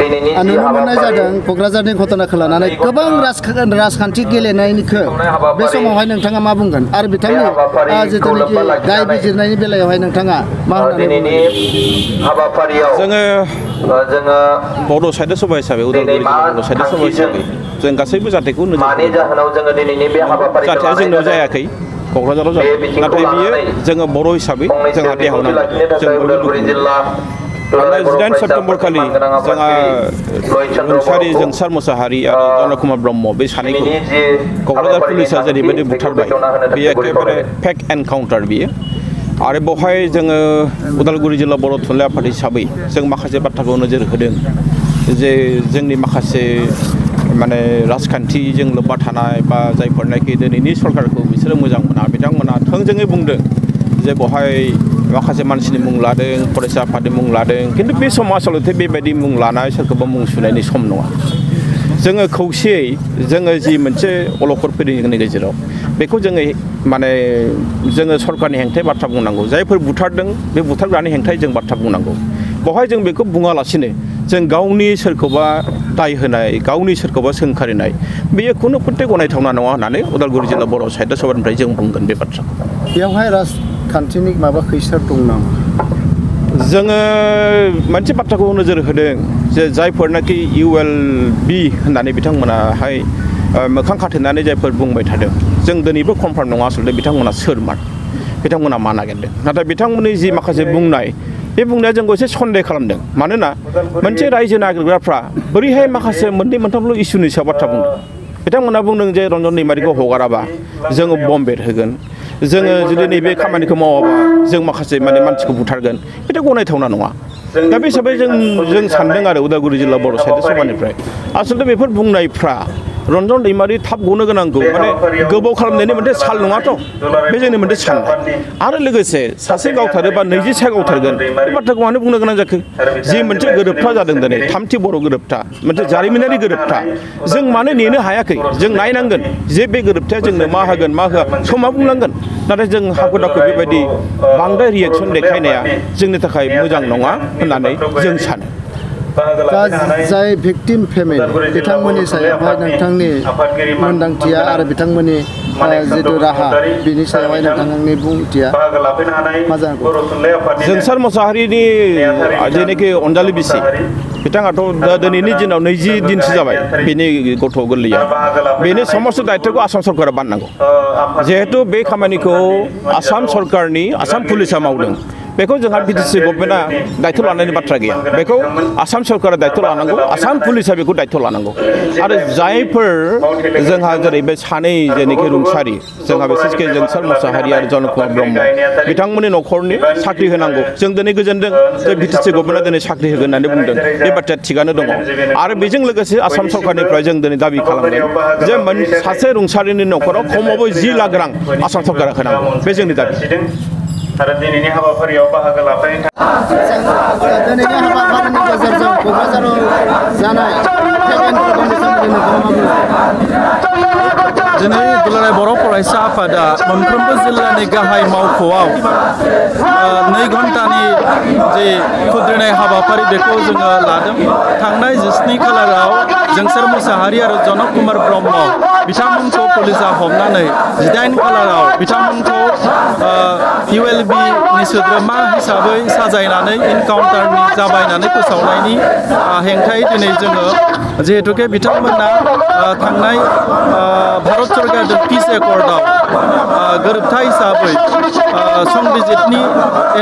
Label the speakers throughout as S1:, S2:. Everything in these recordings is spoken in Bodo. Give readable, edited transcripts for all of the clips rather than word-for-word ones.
S1: नुनो मोननाय जादों क'क्राझारनि घटनाखौ लानानै गोबां राजखान्थि गेलेनायनिखो बे समावहाय नोंथाङा मा बुंगोन आरो बिथांनि जिथुनाखि दाय बिजिरनायनि बेलायावहाय नोंथाङा मा होननानै
S2: जोङो बड' साहित्य सभा हिसाबै उदालगुरि बड' साहित्य सभा हिसाबै जों गासैबो जाथायखौ जाथाया जोंनाव जायाखै क'क्राझाराव जादों नाथाय बियो जोङो बर' हिसाबै जोंहा देहायाव नांगौ जों थांनाय 18 सेप्तेम्बर खालि जोंहा रुंसारि जोंसार मोसाहारि आरो जनकुमार ब्रह्म बे सानैखौ क'क्राझार पुलिसा जेरैबायदि बुथारबाय बेयो एखेबारे फेक एनकाउन्टार बियो आरो बेवहाय जोङो उदालगुरि जिल्ला बर' थुनलाइ आफाद हिसाबै जों माखासे बाथ्राखौ नोजोर होदों जे जोंनि माखासे माने राजखान्थिजों लोब्बा थानाय बा जायफोरनाखि दिनैनि सरकारखौ बिसोरो मोजां मोना बिथांमोना थोंजोङै बुंदों जे बेवहाय माखासे मानसिनि मुं लादों फरायसा आफादनि मुं लादों खिन्थु बे समाव आसलथे बेबायदि मुं लानाय सोरखौबा मुं सुनायनि सम नङा जोङो खौसेयै जोङो जि मोनसे अलखद फैदों जोंनि गेजेराव बेखौ जोङो माने जोङो सरकारनि हेंथायै बाथ्रा बुंनांगौ जायफोर बुथारदों बे बुथारग्रानि हेंथायै जों बाथ्रा बुंनांगौ बेवहाय जों बेखौ बुङालासिनो जों गावनि सोरखौबा दाय होनाय गावनि सोरखौबा सोंखारिनाय बेयो खुनु प्रत्येक गनायथावना नङा होननानै उदालगुरि जिल्ला बर' साहित्य सभानिफ्राय जों बुंगोन बे बाथ्राखौ
S1: बेवहाय राजखान्थिनि माबा खैसार दं नामा
S2: जोङो मोनसे बाथ्राखौ नोजोर होदों जे जायफोरनाखि ULB होननानै बिथांमोनाहाय मोखां खाथेनानै जायफोर बुंबाय थादों जों दिनैबो कनफार्म नङा आसलथे बिथांमोना सोरमोन बिथांमोना मा नागिरदों नाथाय बिथांमोननि जि माखासे बुंनाय बे बुंनाया जोंखौ एसे सन्देह खालामदों मानोना मोनसे रायजो नागिरग्राफ्रा बोरैहाय माखासे मोननै मोनथामल' इसुनि सायाव बाथ्रा बुंदों बिथांमोना बुंदों जे रन्जन दैमारिखौ हगाराबा जोङो बम्ब बेरहोगोन जोङो जुदि नैबे खामानिखौ मावाबा जों माखासे मानसिखौ बुथारगोन बेथ' गनायथावना नङा दा बे हिसाबै जों सानदों आरो उदालगुरि जिल्ला बर' साहित्य सभानिफ्राय आसलथे बेफोर बुंनायफ्रा रन्जन दैमारि थाब गनो गोनांखौ माने गोबाव खालामनायनि मोनसे साल नङाथ' बे जोंनि मोनसे साननाय आरो लोगोसे सासे गावथारोबा 20 गावथारगोन बे बाथ्राखौ मानो बुंनो गोनां जाखो जि मोनसे गोरोबथा जादों दिनै थामथि बर' गोरोबथा मोनसे जारिमिनारि गोरोबथा जों मानो नेनो हायाखै जों नायनांगोन जे बे गोरोबथाया जोंनो मा होगोन मा होआ समा बुंनांगोन नाथाय जों हाखु दाखु बेबायदि बांद्राय रिएक्सन देखायनाया जोंनि थाखाय मोजां नङा होननानै जों सानो
S1: जाय भिक्टिम फेमिलि बिथांमोननि सायावहाय नोंथांनि मोनदांथिया आरो बिथांमोननि जिथु राहा बिनि सायावहाय नोंथांनि बुंथिया मा जागोन
S2: जोंसार मोसाहारिनि जेनाखि अनजालि बिसि बिथाङाथ' दिनैनि दिनाव 20 दिनसो जाबाय बेनि गथ' गोरलैया बेनि समस्त दायित्वखौ आसाम सरकारा बाननांगौ जिहेतु बे खामानिखौ आसाम सरकारनि आसाम पुलिसा मावदों बेखौ जोंहा BTC गभर्नमेन्टआ दायित्व लानायनि बाथ्रा गैया बेखौ आसाम सरकारा दायित्व लानांगौ आसाम पुलिसा बेखौ दायित्व लानांगौ आरो जायफोर जोंहा जेरै बे सानै जेनाखि रुंसारि जोंहा बिसेसके जोंसार मोसाहारि आरो जनकुमार ब्रह्म बिथांमोननि न'खरनि साख्रि होनांगौ जों दिनै गोजोनदों जे BTC गभर्नमेन्टआ दिनै साख्रि होगोन होननानै बुंदों बे बाथ्राया थिगानो दङ आरो बेजों लोगोसे आसाम सरकारनिफ्राय जों दिनै दाबि खालामदों जे सासे रुंसारिनि न'खराव खमावबो 10 लाख रां आसाम सरकारा होनांगौ बे जोंनि दाबि
S3: आरो दिनैनि हाबाफारियाव बाहागो लाफैनो
S1: दिनैनि हाबाफारिनि गेजेरजों क'क्राझाराव जानाय
S4: दिनै दुलाराय बर' फरायसा आफादा मोनफ्रोमबो जिल्लानि गाहाय मावख'आव 2 घन्टानि जे खुद्रिनाय हाबाफारि बेखौ जोङो लादों थांनाय 17 खालाराव जोंसार मोसाहारि आरो जनकुमार ब्रह्म बिथांमोनखौ पुलिसा हमनानै 18 खालाराव बिथांमोनखौ ULB नि सोद्रोमा हिसाबै साजायनानै इनकाउन्टारनि जाबायनानै फोसावनायनि हेंथायै दिनै जोङो जिहेतुके बिथांमोना थांनाय भारत सरकारजों पिस एकर्डआव गोरोबथा हिसाबै संबिजितनि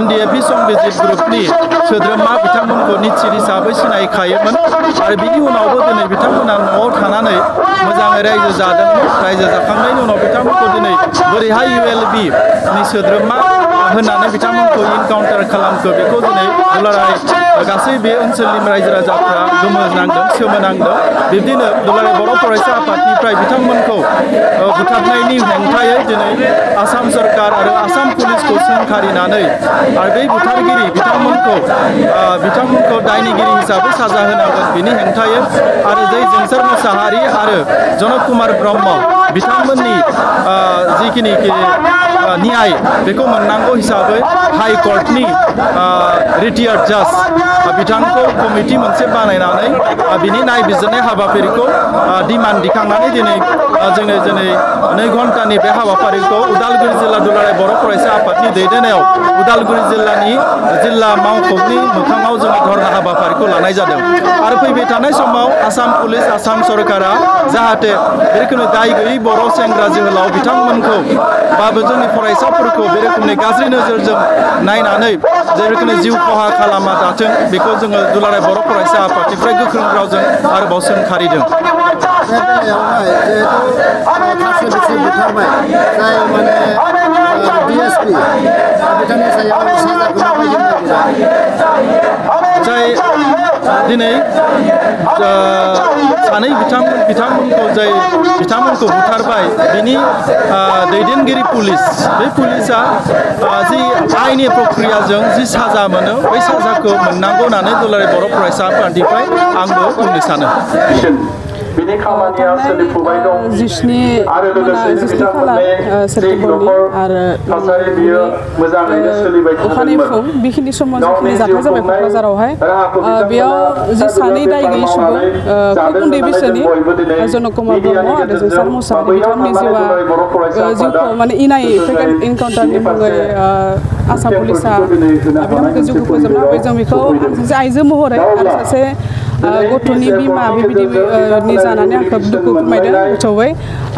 S4: NDAP संबिजित ग्रुपनि सोद्रोमा बिथांमोनखौ निश्चित हिसाबै सिनायखायोमोन आरो बिनि उनावबो दिनै बिथांमोना न'आव थानानै मोजाङै रायजो जादोंमोन रायजो जाखांनायनि उनाव बिथांमोनखौ दिनै बोरैहाय ULB नि सोद्रोमा होननानै बिथांमोनखौ इनकाउन्टार खालामखो बेखौ दिनै दुलाराय गासै बे ओनसोलनि रायजो राजाफ्रा गोमोनांदों सोमोनांदों बिब्दिनो दुलाराय बर' फरायसा आफादनिफ्राय बिथांमोनखौ बुथारनायनि हेंथायै दिनै आसाम सरकार आरो आसाम पुलिस पुलिसखौ सोंखारिनानै आरो बै बुथारगिरि बिथांमोनखौ दायनिगिरि हिसाबै साजा होनांगोन बिनि हेंथायै आरो जै जोंसार मुसाहारि आरो जनक कुमार ब्रह्म बिथांमोननि जिखिनि न्याय बेखौ मोननांगौ हिसाबै हाइ कर्टनि रिटायार्ड जाज बिथांखौ कमिटि मोनसे बानायनानै बिनि नायबिजिरनाय हाबाफारिखौ डिमान्ड दिखांनानै दिनै जोंनि 2 घन्टानि बे हाबाफारिखौ उदालगुरि जिल्ला दुलाराय बर' फरायसा आफादनि दैदेननायाव उदालगुरि जिल्लानि जिल्ला मावख'नि मोखाङाव जोङो धरना हाबाफारिखौ लानाय जादों आरो फैबाय थानाय समाव आसाम पुलिस आसाम सरकारा जाहाथे बे रोखोमनि दाय गैयै बर' सेंग्रा जोहोलाव बिथांमोनखौ बाबो जोंनि फरायसाफोरखौ बे रोखोमनि गाज्रि नोजोरजों नायनानै जे रोखोमनि जिउ खहा खालामा दाथों बेखौ जोङो दुलाराय बर' फरायसा आफादनिफ्राय गोख्रों रावजों आरोबाव सोंखारिदों। जाय दिनै सानै बिथांमोनखौ बुथारबाय बिनि दैदेनगिरि पुलिस बे पुलिसा जि आइनि प्रक्रियाजों जि साजा मोनो बै साजाखौ मोननांगौ होननानै दुलाराय बर' फरायसा आफादनिफ्राय आंबो बुंनो सानो।
S5: जिस्नि खालार सेप्तेम्बरनि आरो अखानायै फुं बेखिनि समाव जिखिनि जाथाय जाबाय क'क्राझारावहाय बेयाव जि सानै दाय गैयै सुबुं खोब उन्दै बैसोनि जनक कुमार ब्रह्म आरो जोंसार मुसाहारि बिथांमोननि जिउखौ माने इनायै एनकाउन्टारनि मुङै आसाम पुलिसा बिथांमोनखौ जिउखौ फोजोबना होबाय। जों बेखौ सासे आइजो महरै आरो सासे गथ'नि बिमा बेबायदि जानानै आंखौ दुखु फोरमायदों गोथौयै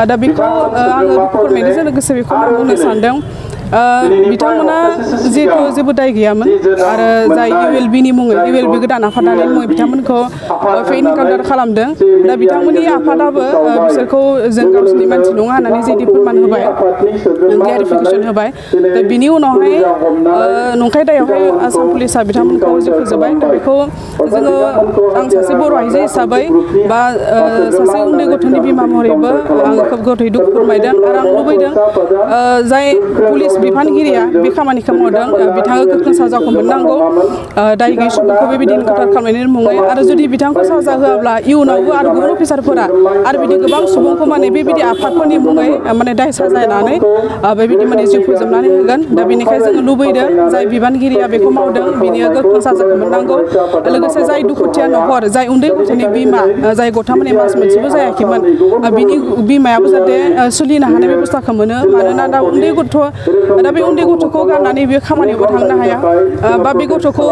S5: दा बेखौ आङो दुखु फोरमायनायजों लोगोसे बेखौ आं बुंनो सानदों बिथांमोना जिहेतु जेबो दाय गैयामोन आरो जाय ULB नि मुङै ULB गोदान आफादानि मुङै बिथांमोनखौ एनकाउन्टार खालामदों दा बिथांमोननि आफादाबो बिसोरखौ जों गावसोरनि मानसि नङा होननानै जिहेतु फोरमान होबाय क्लियारिफिकेसन होबाय दा बिनि उनावहाय नंखाय दायावहाय आसाम पुलिसा बिथांमोनखौ जिउ फोजोबबाय दा बेखौ जोङो आं सासे बर' आइजो हिसाबै बा सासे उन्दै गथ'नि बिमा महरैबो आङो खोब गोथौयै दुखु फोरमायदों आरो आं लुबैदों जाय पुलिस बिफानगिरिया बे खामानिखौ मावदों बिथाङा गोख्रों साजाखौ मोननांगौ दाय गैयै सुबुंखौ बेबायदि एनकाउन्टार खालामनायनि मुङै आरो जुदि बिथांखौ साजा होआब्ला इयुनावबो आरो गुबुन अफिसारफोरा आरो बिदि गोबां सुबुंखौ माने बेबायदि आफादफोरनि मुङै माने दाय साजायनानै बेबायदि माने जिउ फोजोबनानै होगोन दा बेनिखायनो जोङो लुबैदों जाय बिबानगिरिया बेखौ मावदों बिनि गोख्रों साजाखौ मोननांगौ लोगोसे जाय दुखुथिया न'खर जाय उन्दै गथ'नि बिमा जाय गथ'आ माने मास मोनसेबो जायाखैमोन बिनि बिमायाबो जाहाथे सोलिनो हानाय बेबस्थाखौ मोनो मानोना दा उन्दै गथ' दा बे उन्दै गथ'खौ गारनानै बे खामानियावबो थांनो हाया बा बे गथ'खौ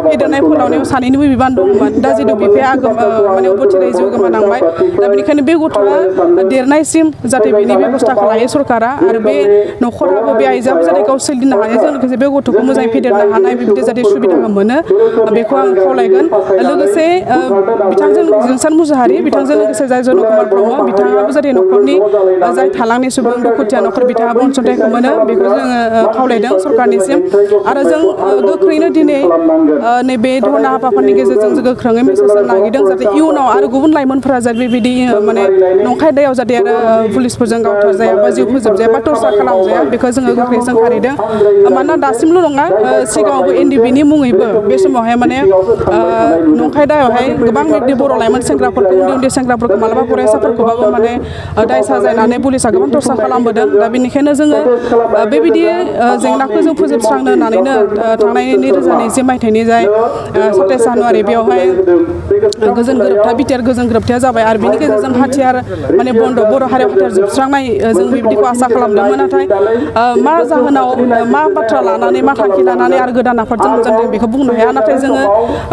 S5: फेदेरनाय फोलावनायाव सानैनिबो बिबान दंमोन दा जिहेतु बिफाया माने अबथिरायै जिउ गोमानांबाय दा बेनिखायनो बे गथ'आ देरनायसिम जाहाथे बेनि बेबस्थाखौ लायो सरकारा आरो बे न'खराबो बे आइजोआबो जाहाथे गाव सोलिनो हानायजों लोगोसे बे गथ'खौ मोजाङै फेदेरनो हानाय बेबायदि जाहाथे सुबिदाखौ मोनो बेखौ आं खावलायगोन लोगोसे बिथांजों जोंसार मुसाहारि बिथांजों लोगोसे जाय जनक कुमार ब्रह्म बिथाङाबो जाहाथे न'खरनि जाय थालांनाय सुबुं दुखुथिया न'खर बिथाङाबो अनसुंथाइखौ मोनो बेखौ जोङो खावलायदों सरकारनिसिम आरो जों गोख्रैनो दिनै नैबे धरना हाबाफारिनि गेजेरजों जों गोख्रोङै मेसेज होनो नागिरदों जाहाथे इयुनाव आरो गुबुन लाइमोनफोरा जाहाथे बेबायदि माने नंखाय दायाव जाहाथे आरो पुलिसफोरजों गावथारजाया बा जिउ फोजोबजाया बा टर्चार खालामजाया बेखौ जोङो गोख्रै सोंखारिदों मानोना दासिमल' नङा सिगाङावबो NDB नि मुङैबो बे समावहाय माने नंखाय दायावहाय गोबां बिदि बर' लाइमोन सेंग्राफोरखौ उन्दै सेंग्राफोरखौ मालाबा फरायसाफोरखौबाबो माने दाय साजायनानै पुलिसा गोबां टर्चार खालामबोदों दा बेनिखायनो जोङो बेबायदि जेंनाखौ जों फोजोबस्रांनो होननानैनो थांनाय 2020 मायथाइनि जाय 27 जानुवारि बेयावहाय गोजोन गोरोबथा बिटिआर गोजोन गोरोबथाया जाबाय आरो बेनि गेजेरजों हाथियार माने बन्द बर' हारियाव हाथियार जोबस्रांनाय जों बेबायदिखौ आसा खालामदोंमोन नाथाय मा जाहोनाव मा बाथ्रा लानानै मा थांखि लानानै आरो गोदान आफादजों जों बेखौ बुंनो हाया नाथाय जोङो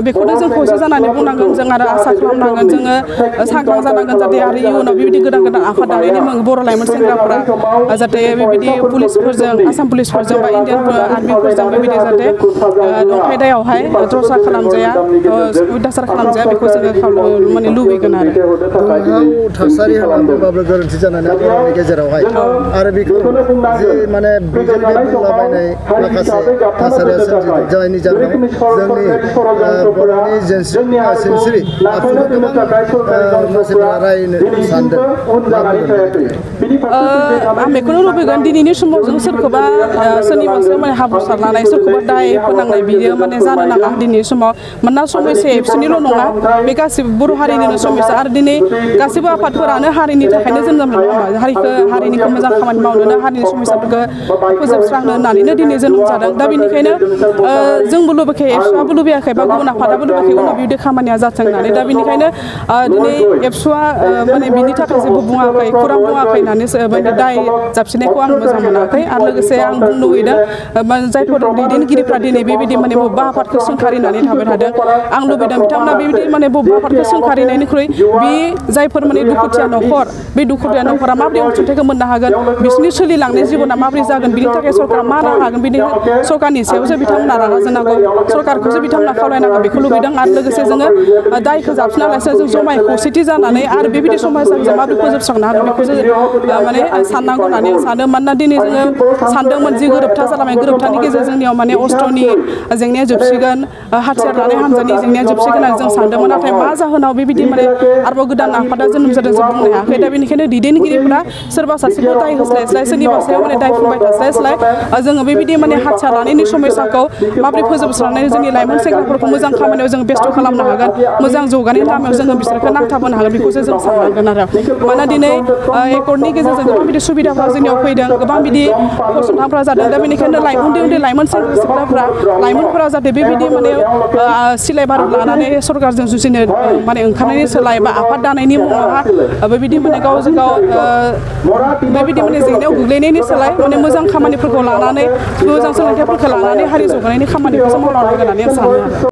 S5: बेखौनो जों खौसे जानानै बुंनांगोन जों आरो आसा खालामनांगोन जोङो सांग्रां जानांगोन जाहाथे आरो इयुनाव बेबायदि गोदान आफाद दानायनि मुङै बर' लाइमोन सेंग्राफोरा जाहाथे बेबायदि पुलिसफोरजों आसाम पुलिसफोरजों बा इन्डियान आर्मिफोरजों बेबायदि जाहाथे नंखाय दायावहाय टर्चार खालामजाया अत्याचार खालामजाया बेखौ जोङो माने लुबैगोन आरो
S1: थासारि होननानैबाबो गोरोन्थि जानानै बर'नि गेजेरावहाय आरो बेखौ जे माने बुंलाबायनाय माखासे थासारिया सोमजिदों जायनि जाहोनाव जोंनि बर'नि सिनस्रि आखुखौ गोबां मानसिफोरा रायनो सानदों
S5: आं बेखौनो लुबैगोन दिनैनि समाव जों सोरखौबा सोरखौबा सोरनिबासो माने हाब्रु सारलानाय सोरखौबा दाय फोनांनाय बियो माने जानो नाङा दिनैनि समाव मानोना समयसा एबसुनिल' नङा बे गासिबो बर' हारिनिनो समयसा आरो दिनै गासिबो आफादफोरानो हारिनि थाखायनो जोनोम जादों हारिनिखौ मोजां खामानि मावनोनो हारिनि समयसाफोरखौ फोजोबस्रांनो होननानैनो दिनै जोनोम जादों दा बेनिखायनो जोंबो लुबैयाखै एबसुआबो लुबैयाखै बा गुबुन आफादाबो लुबैयाखै उनाव बिदि खामानिया जाथों होननानै दा बेनिखायनो दिनै एबसुआ माने बिनि थाखाय जेबो बुङाखै खौरां बुङाखै होननानै माने दाय जाबसिनायखौ आं मोजां मोनाखै आरो लोगोसे आं बुंनो लुबैदों जायफोर दैदेनगिरिफ्रा दिनै बेबायदि माने बबेबा आफादखौ सोंखारिनानै थाबाय थादों आं लुबैदों बिथांमोना बेबायदि माने बबेबा आफादखौ सोंखारिनायनिख्रुइ बे जायफोर माने दुखुथिया न'खर बे दुखुथिया न'खरा माबोरै अनसुंथाइखौ मोननो हागोन बिसोरनि सोलिलांनाय जिबना माबोरै जागोन बिनि थाखाय सरकारा मा राहा लागोन बिनि सरकारनि सायावसो बिथांमोना रागा जोंनांगौ सरकारखौसो बिथांमोना खावलायनांगौ बेखौ लुबैदों आरो लोगोसे जोङो दायखौ जाबसिनालासिनो जों जमायै खौसेथि जानानै आरो बेबायदि समाजाव जों माबोरै फोजोबस्रांनो हागोन बेखौसो माने साननांगौ होननानै आं सानो मानोना दिनै जोङो सानदोंमोन जि गोरोबथा जालांनाय गोरोबथानि गेजेरजों जोंनियाव माने अस्त्रनि जेंनाया जोबसिगोन हाथियार लानाय हान्जानि जेंनाया जोबसिगोन होननानै जों सानदोंमोन नाथाय मा जाहोनाव बेबायदि माने आरोबाव गोदान आफादा जोनोम जादों जों बुंनो हायाखै दा बेनिखायनो दैदेनगिरिफोरा सोरबा सासेखौ दाय होस्लायस्लाय सोरनिबा सायाव माने दाय फुंबाय थास्लायस्लाय जोङो बेबायदि माने हाथियार लानायनि समयसाखौ माबोरै फोजोबस्रांनानै जोंनि लाइमोन सेंग्राफोरखौ मोजां खामानियाव जों बेस्थ' खालामनो हागोन मोजां जौगानायनि लामायाव जोङो बिसोरखौ नांथाबहोनो हागोन बेखौसो जों साननांगोन आरो मानोना दिनै एकर्डनि गेजेरजों गोबां बिदि सुबिदाफोरा जोंनियाव फैदों गोबां बिदि फसंथानफोरा जादों दा बेनिखायनो उन्दै उन्दै लाइमोन सेंग्रा सिख्लाफ्रा लाइमोनफोरा जाहाथे बेबायदि माने सिलाय बारुद लानानै सरकारजों जुजिनो माने ओंखारनायनि सोलाय बा आफाद दानायनि मुङावहा बेबायदि माने गावजों गाव बेबायदि माने जेंनायाव गोग्लैनायनि सोलाय माने मोजां खामानिफोरखौ लानानै मोजां सोलोंथाइफोरखौ लानानै हारि जौगानायनि खामानिखौसो मावलांनांगोन होननानै आं सानो आरो